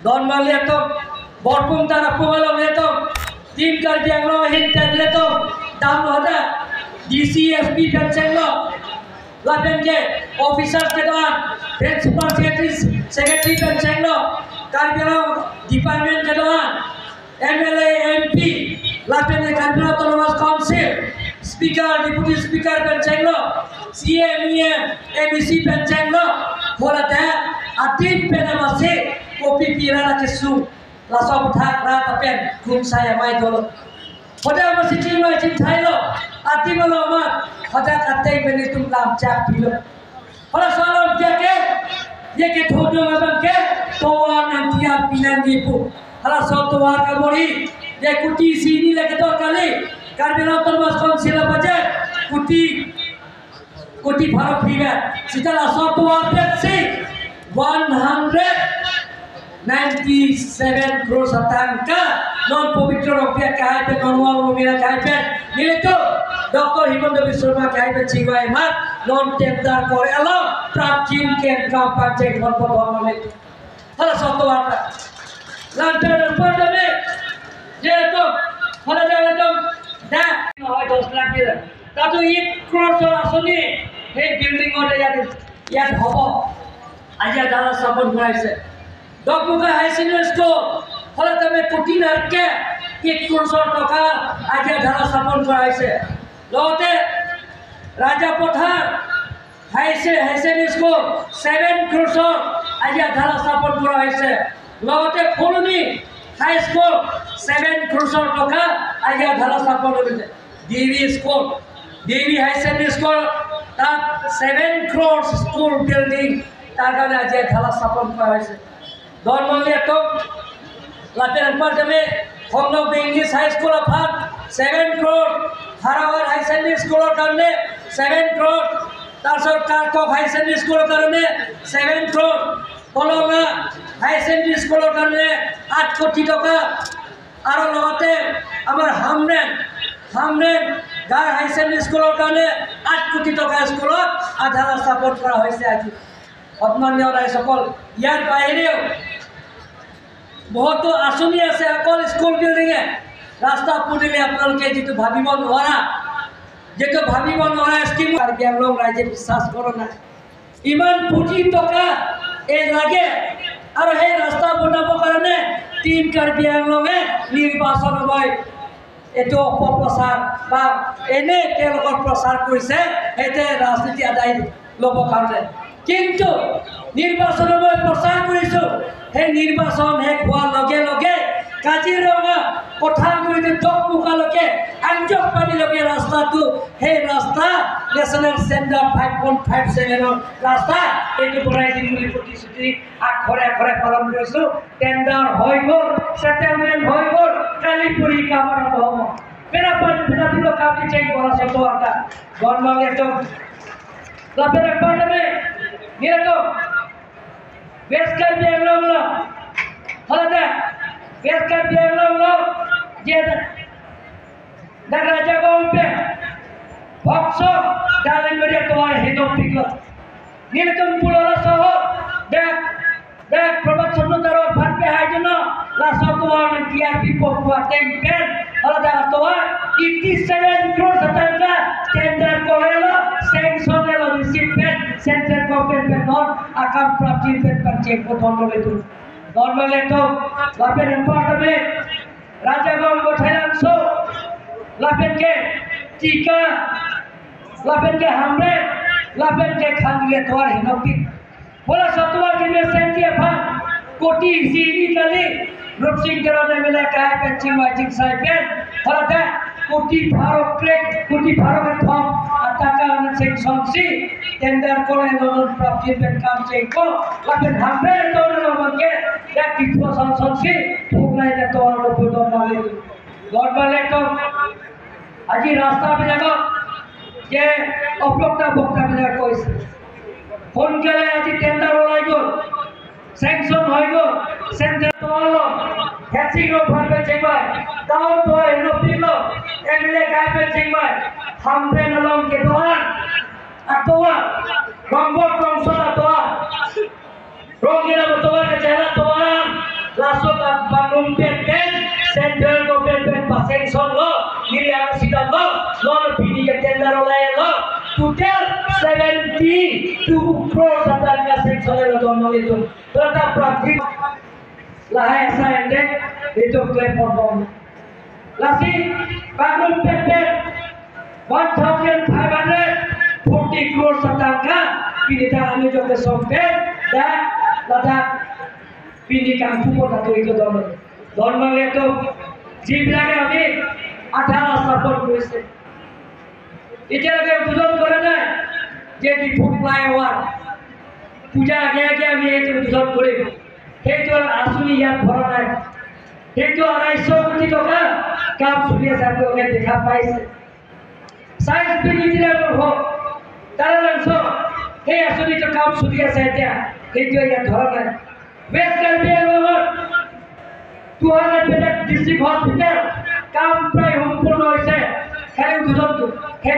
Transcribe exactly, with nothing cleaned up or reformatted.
Don Marli atum, Borpung Tarapung along atum, Team Karbi Anglong ahin pen atum, dam lo hadak, D C, S P pen chenglo, lapen ke officers kedo-an, principal secretary, secretary pen chenglo, Karbi Anglong department kedo-an, M L A, M P, lapen ke Karbi Anglong Autonomous Council, Speaker, Deputy Speaker pen chenglo, C E M, E M, M A C pen chenglo, hala ta adim pen amase kopi pira la kesung, laso aputhak rat apen kum sai amei dolo. Hoda amasi chinglo chingthailo, adim alo amat, hoda kateng pen itum lam chak pilo. Halaso alam jake, ye kethodung abang ke, tovar nangtiar pinang ipu. Halaso tovar kabor-i, ye kuti isi hini le kedo kali, Karbi Anglong Autonomous Council budget, kuti, kuti pharo phi vet. Seta laso tovar pen si, one hundred ninety-seven crores atangka, non Pabitra Rongpi akehai pen, non Wang Rongpi akehai pen, nelitum Doctor Himanta Biswa Sarma akehai pen chingvai amat, non tender kore along, prapjin kenkam pacheng ponpo don malik. Halaso tovar ta. Lantar department, je atum, hala je atum, dak, hoi dos lakh pi. Tatu ek crore asoni, he building order ya, ya hobo. Aja dala sapon kuraise. Dokmoka High Secondary School, hala tame kuti narke, ek crore toka, aja dala sapon kuraise. Lote, Raja Pothar, High Se-, High Secondary School, seven crore, aja dala sapon kuraise. Lote, Phuloni High School, seven crore toka, aja dala sapon kuraise. D V School, D V High Secondary School, তাত seven crore school building, তাৰ কাৰণে আজি এঘালা স্থাপন কৰা হৈছে। Dormali atum, lapen anpar jame, Hongnokbe English High School aphan seven crore, Harawar High Secondary School ৰ কাৰণে seven crore, তাৰপিছত কাৰ্কক High Secondary School ৰ কাৰণে seven crore, Kolonga High Secondary School ৰ কাৰণে আঠ কোটি টকা, আৰু লগতে আমাৰ হামৰেং, হামৰেং গাঁৱৰ হাই ছেকেণ্ডেৰী স্কুলৰ কাৰণে আঠ কোটি টকা স্কুলত আধাৰ স্থাপন কৰা হৈছে আজি। সন্মানীয় ৰাইজসকল, ইয়াৰ বাহিৰেও বহুতো আঁচনি আছে, অকল স্কুল বিল্ডিঙে, ৰাস্তা পদূলি আপোনালোকে যিটো ভাবিব নোৱাৰা, যিটো ভাবিব নোৱাৰা স্কিম কাৰ্বি আংলং ৰাইজে বিশ্বাস কৰা নাই। ইমান কোটি টকা এই লাগে আৰু সেই ৰাস্তা বনাবৰ কাৰণে টিম কাৰ্বি আংলঙে নিৰ্বাচন সময় এইটো অপপ্ৰচাৰ বা এনে তেওঁলোকৰ প্ৰচাৰ কৰিছে, সেইটোৱে ৰাজনীতি আদায় ল'বৰ কাৰণে। কিন্তু নিৰ্বাচন সময় প্ৰচাৰ কৰিছো, সেই নিৰ্বাচন শেষ হোৱাৰ লগে লগে কাজিৰঙা, কঠালগুৰিৰ দকমুকালৈকে, আঞ্জকপানীলৈকে ৰাস্তাটো, সেই ৰাস্তা national standard five point five ছেভেনৰ ৰাস্তা, এইটো বনাই দিম বুলি প্ৰতিশ্ৰুতি আখৰে আখৰে পালন কৰিছো। টেণ্ডাৰ হৈ গ'ল, ছেটেলমেণ্ট হৈ গ'ল, কালি পৰহি কাম আৰম্ভ হ'ব। Pera pan, pera pilo kami cek bola satu angka. Don Bang itu. Lapen anpar jame, nelitum West Karbi Anglong lo, hala ta, West Karbi Anglong lo, je ta, dak Rajagaon pen, Bokso, Dalimari atovar henopik lo. Nelitum pulo laso ahut, dak, dak Prabhat Chandra Taro aphan pehai juno, laso atovar nangtiar pipo pu ateng pen, hala dak atovar, eighty seven crore atangka, tender korelo, sanction elo, receipt pen, central government pen non, akam prapjin pen pacheng ponpo don malik atum. Don malik atum, lapen anpar jame, Rajagaon Baithalangso, lapen ke Tika, lapen ke Hamren, lapen ke Khanduli atovar henopik. Bola satu lagi mesen dia pan, koti isi hini kali, Rupsing Teron M L A akehai pen chingvai chingsai pen, hala ta koti pharo krek, koti pharo kethom atangka nang sanction si, tender kore non prapjin pen kam chengpo, lapen Hamren atovar lo mangke, dak Diphu asonson si, Bhugnai atovar lo pu don malik. Don malik atum, আজি ৰাস্তাবিলাকত যে অপ্ৰক্তা বক্তাবিলাক কৈছে, সোনকালে আজি টেণ্ডাৰ ওলাই গ'ল, চেংচন হৈ গ'ল, central atovar lo, Hetsing Ronghang pen chingvai, Dao atovar henopik lo, M L A akehai pen chingvai, Hamren along kedo-an atovar, Rongbor Tongsong atovar, Rongkela atovar, Kachela atovar, Sanction lo, neli ang sidang lo, lo pini ke tender olai lo, total seventy two crore atangka sanction lo don nanglitum. Prata prapti lahai asai ante, itum klem pon bom. Lasi, bangun pet pet, one thousand five hundred forty crore atangka, pini ta anu jok ke sompet, da, ladak, pini kangpu pon atu itu don. Don nanglitum, jibilage ami, athar asapon kuise. এতিয়ালৈকে উদ্বোধন কৰা নাই যে ডিফু ফ্লাইঅভাৰ। পূজা আগে আগে আমি এইটো উদ্বোধন কৰিম। সেইটো আঁচনি ইয়াত ভৰা নাই। সেইটো আঢ়াইশ কোটি টকা কাম চলি আছে, আপোনালোকে দেখা পাইছে। চাইন্স পিক ইঞ্জিনিয়াৰ হওক, তাৰালাংচ, সেই আঁচনিটো কাম চলি আছে এতিয়া, সেইটো ইয়াত ধৰা নাই। ৱেষ্ট কাৰ্বি আংলঙত two hundred bedded district hospital কাম প্ৰায় সম্পূৰ্ণ হৈছে, খালি উদ্বোধনটো সেই